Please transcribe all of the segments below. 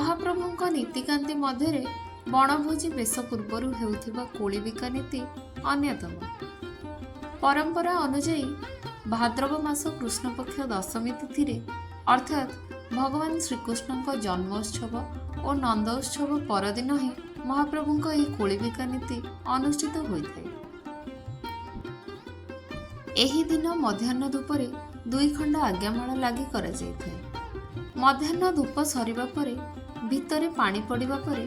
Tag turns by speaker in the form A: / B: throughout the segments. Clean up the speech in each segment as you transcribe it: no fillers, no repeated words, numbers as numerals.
A: ମହାପ୍ରଭୁଙ୍କ ନୀତିକାନ୍ତି ମଧ୍ୟରେ ବଣଭୋଜି ବେଶ ପୂର୍ବରୁ ହେଉଥିବା କୋଳିବିକା ନୀତି ଅନ୍ୟତମ। ପରମ୍ପରା ଅନୁଯାୟୀ ଭାଦ୍ରବ ମାସ କୃଷ୍ଣପକ୍ଷ ଦଶମୀ ତିଥିରେ, ଅର୍ଥାତ୍ ଭଗବାନ ଶ୍ରୀକୃଷ୍ଣଙ୍କ ଜନ୍ମୋତ୍ସବ ଓ ନନ୍ଦୋତ୍ସବ ପରଦିନ ହିଁ ମହାପ୍ରଭୁଙ୍କ ଏହି କୋଳିବିକା ନୀତି ଅନୁଷ୍ଠିତ ହୋଇଥାଏ। ଏହି ଦିନ ମଧ୍ୟାହ୍ନ ଧୂପରେ ଦୁଇ ଖଣ୍ଡ ଆଜ୍ଞାମାଳ ଲାଗି କରାଯାଇଥାଏ। ମଧ୍ୟାହ୍ନ ଧୂପ ସରିବା ପରେ ଭିତରେ ପାଣି ପଡ଼ିବା ପରେ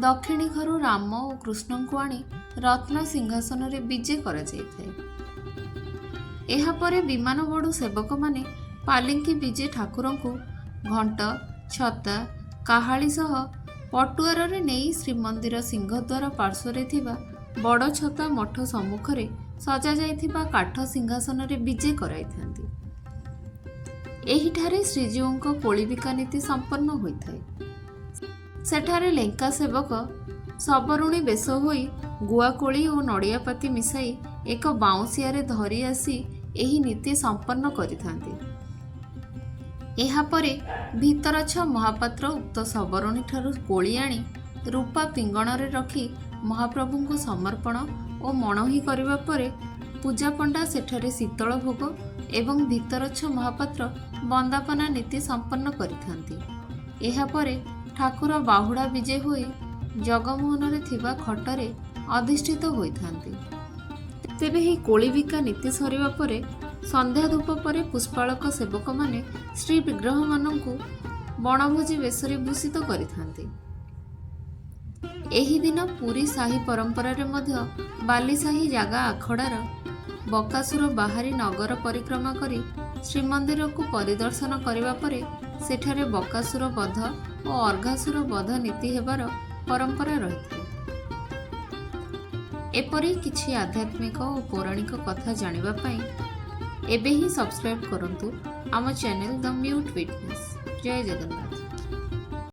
A: ଦକ୍ଷିଣୀ ଘରୁ ରାମ ଓ କୃଷ୍ଣଙ୍କୁ ଆଣି ରତ୍ନ ସିଂହାସନରେ ବିଜେ କରାଯାଇଥାଏ। ଏହାପରେ ବିମାନ ବଡ଼ୁ ସେବକମାନେ ପାଲିଙ୍କି ବିଜେ ଠାକୁରଙ୍କୁ ଘଣ୍ଟ, ଛତା, କାହାଳି ସହ ପଟୁଆରରେ ନେଇ ଶ୍ରୀମନ୍ଦିର ସିଂହଦ୍ୱାର ପାର୍ଶ୍ୱରେ ଥିବା ବଡ଼ ଛତା ମଠ ସମ୍ମୁଖରେ ସଜାଯାଇଥିବା କାଠ ସିଂହାସନରେ ବିଜେ କରାଇଥାନ୍ତି। ଏହିଠାରେ ଶ୍ରୀଜୀଉଙ୍କ କୋଳିବିକା ନୀତି ସମ୍ପନ୍ନ ହୋଇଥାଏ। ସେଠାରେ ଲେଙ୍କା ସେବକ ସବରୁଣୀ ବେଶ ହୋଇ ଗୁଆକୋଳି ଓ ନଡ଼ିଆପାତି ମିଶାଇ ଏକ ବାଉଁଶିଆରେ ଧରି ଆସି ଏହି ନୀତି ସମ୍ପନ୍ନ କରିଥାନ୍ତି। ଏହାପରେ ଭିତରଛ ମହାପାତ୍ର ଉକ୍ତ ସବରୁଣୀଠାରୁ କୋଳି ଆଣି ରୂପା ପିଙ୍ଗଣରେ ରଖି ମହାପ୍ରଭୁଙ୍କୁ ସମର୍ପଣ ଓ ମଣୋହି କରିବା ପରେ ପୂଜାପଣ୍ଡା ସେଠାରେ ଶୀତଳ ଭୋଗ ଏବଂ ଭିତରଛ ମହାପାତ୍ର ବନ୍ଦାପନା ନୀତି ସମ୍ପନ୍ନ କରିଥାନ୍ତି। ଏହାପରେ ଠାକୁର ବାହୁଡ଼ା ବିଜେ ହୋଇ ଜଗମୋହନରେ ଥିବା ଖଟରେ ଅଧିଷ୍ଠିତ ହୋଇଥାନ୍ତି। ତେବେ ଏହି କୋଳିବିକା ନୀତି ସରିବା ପରେ ସନ୍ଧ୍ୟା ଧୂପ ପରେ ପୁଷ୍ପାଳକ ସେବକମାନେ ଶ୍ରୀ ବିଗ୍ରହମାନଙ୍କୁ ବଣଭୋଜି ବେଶରେ ଭୂଷିତ କରିଥାନ୍ତି। ଏହି ଦିନ ପୁରୀ ସାହି ପରମ୍ପରାରେ ମଧ୍ୟ ବାଲିସାହି ଜାଗା ଆଖଡ଼ାର ବକାସୁର ବାହାରି ନଗର ପରିକ୍ରମା କରି ଶ୍ରୀମନ୍ଦିରକୁ ପରିଦର୍ଶନ କରିବା ପରେ ସେଠାରେ ବକାସୁର ବଧ ଓ ଅର୍ଘାସୁର ବଧ ନୀତି ହେବାର ପରମ୍ପରା ରହିଥାଏ। ଏପରି କିଛି ଆଧ୍ୟାତ୍ମିକ ଓ ପୌରାଣିକ କଥା ଜାଣିବା ପାଇଁ ଏବେ ହିଁ ସବସ୍କ୍ରାଇବ୍ କରନ୍ତୁ ଆମ ଚ୍ୟାନେଲ୍ ଦ ମ୍ୟୁଟ୍ ୱିଟନେସ୍। ଜୟ ଜଗନ୍ନାଥ।